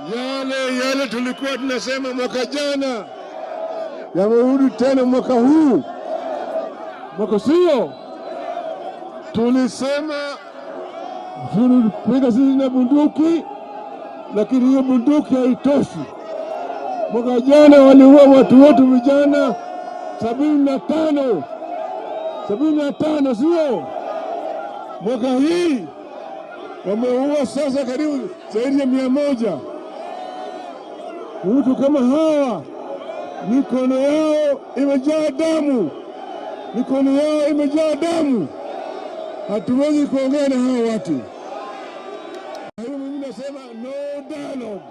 Yale yale tulikuwa tunasema mwaka jana yamerudi tena mwaka huu, mwaka sio? Tulisema tulipiga sisi na bunduki, lakini hiyo bunduki haitoshi. Mwaka jana waliua watu wetu vijana 75, 75, sio? Mwaka hii wameua sasa karibu zaidi ya 100. Mtu kama hawa mikono yao imejaa damu, mikono yao imejaa damu. Hatuwezi kuongea na hawa watu. Kwa hiyo mimi nasema no dialogue,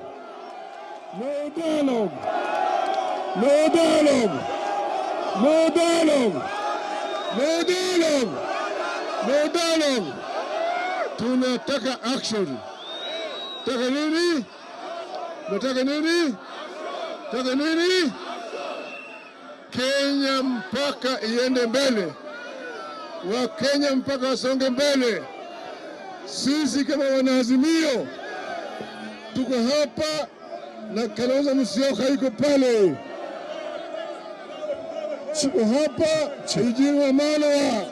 no dialogue, no dialogue, no dialogue, no dialogue, no dialogue. Tunataka action. Taka nini? Nataka nini? Taka nini? Kenya mpaka iende mbele, Wakenya mpaka wasonge mbele. Sisi kama wanaazimio tuko hapa na Kalonzo Musyoka yuko pale, tuko hapa Eugene Wamalwa,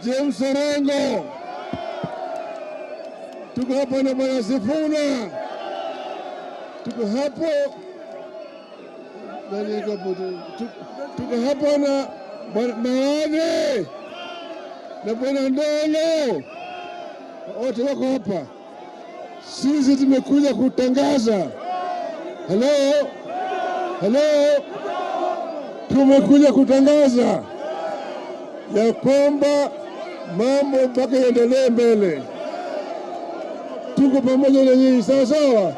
James Orengo, tuko hapa na Bwana Sifuna, tuko hapo nani yuko hapo? Tuko hapa na Bwana Mawathe na Bwana Ndolo, wote wako hapa. Sisi tumekuja kutangaza, hello, hello, tumekuja kutangaza ya kwamba mambo mpaka iendelee mbele. Tuko pamoja na nyinyi, sawa sawa,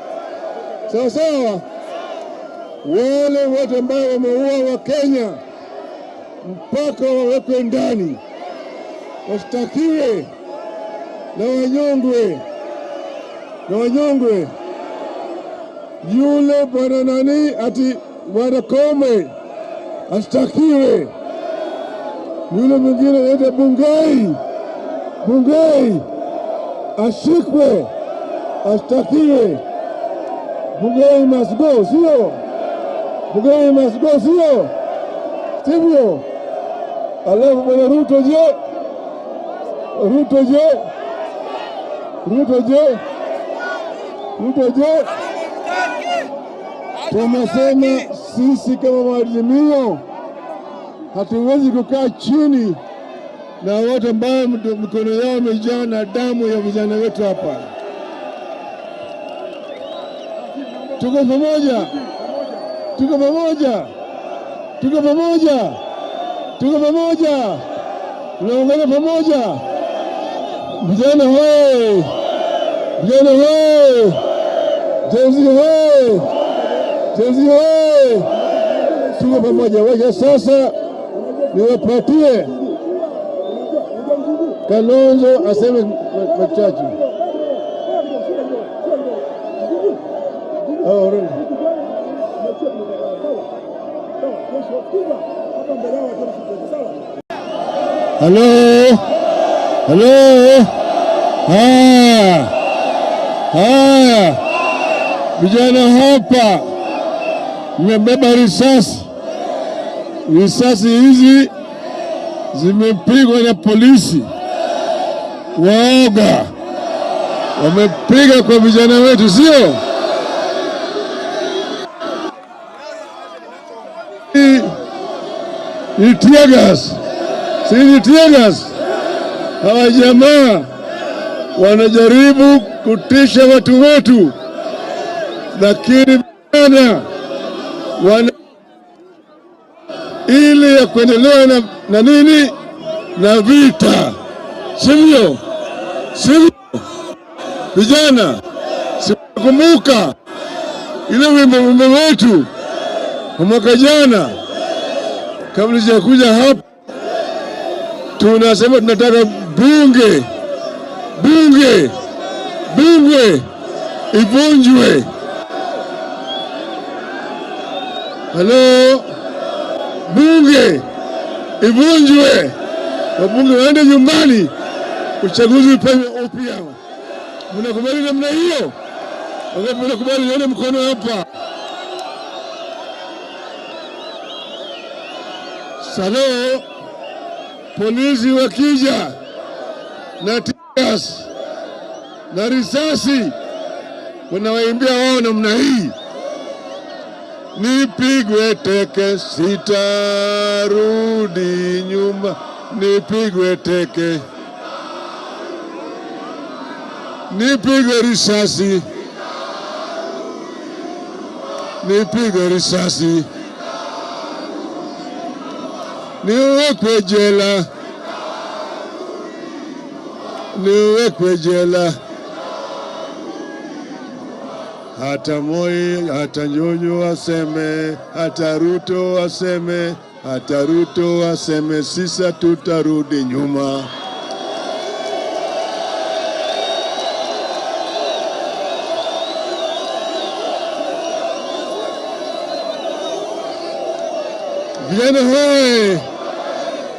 sawa sawa. Wale wote ambao wameua Wakenya mpaka wawekwe ndani, washtakiwe na wanyongwe, na wanyongwe. Yule bwana nani ati bwana Koome ashtakiwe, yule mwingine anaitwa Bungei, Bungei ashikwe, ashtakiwe. Bungei must go, sio? Bungei must go, sio? Sivyo? Alafu bwana Ruto je? Ruto je? Ruto je? Ruto je? Tumesema sisi kama Maazimio hatuwezi kukaa chini na watu ambao mikono yao imejaa na damu ya vijana wetu hapa. Tuko pamoja, tuko pamoja, tuko pamoja, tuko pamoja, tunaungana pamoja. Vijana hoye! Vijana hoye! Gen Z hoye! Gen Z hoye! Tuko pamoja. Wacha sasa niwapatie Kalonzo aseme machache. Oh, really? Hello? Hello? Haya, haya, vijana hapa mmebeba risasi. Risasi hizi zimepigwa na polisi waoga, wamepiga kwa vijana wetu, sio? Ni tear gas, si ni tear gas? Hawa jamaa wanajaribu kutisha watu wetu, lakini vijana wana ili ya kuendelea na nini na vita, sivyo? Sivyo? Vijana, sikumbuka ile wimbo wetu wa mwaka jana, kabla sijakuja hapa, tunasema tunataka bunge ivunjwe. Halo, bunge ivunjwe, wabunge waende nyumbani, uchaguzi ufanywe upya. Mnakubali namna hiyo? Wangapi wanakubali? Nione mkono hapa. Salo, polisi wakija na tears na risasi, wanawaimbia wao namna hii: nipigwe teke sitarudi nyuma, nipigwe teke, nipigwe risasi, nipigwe risasi, niwekwe jela, niwekwe jela. Hata Moi, hata Nyonyo aseme, hata Ruto aseme, hata Ruto aseme, sisa tutarudi nyuma. Vijana hoe!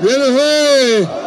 Vijana hoe!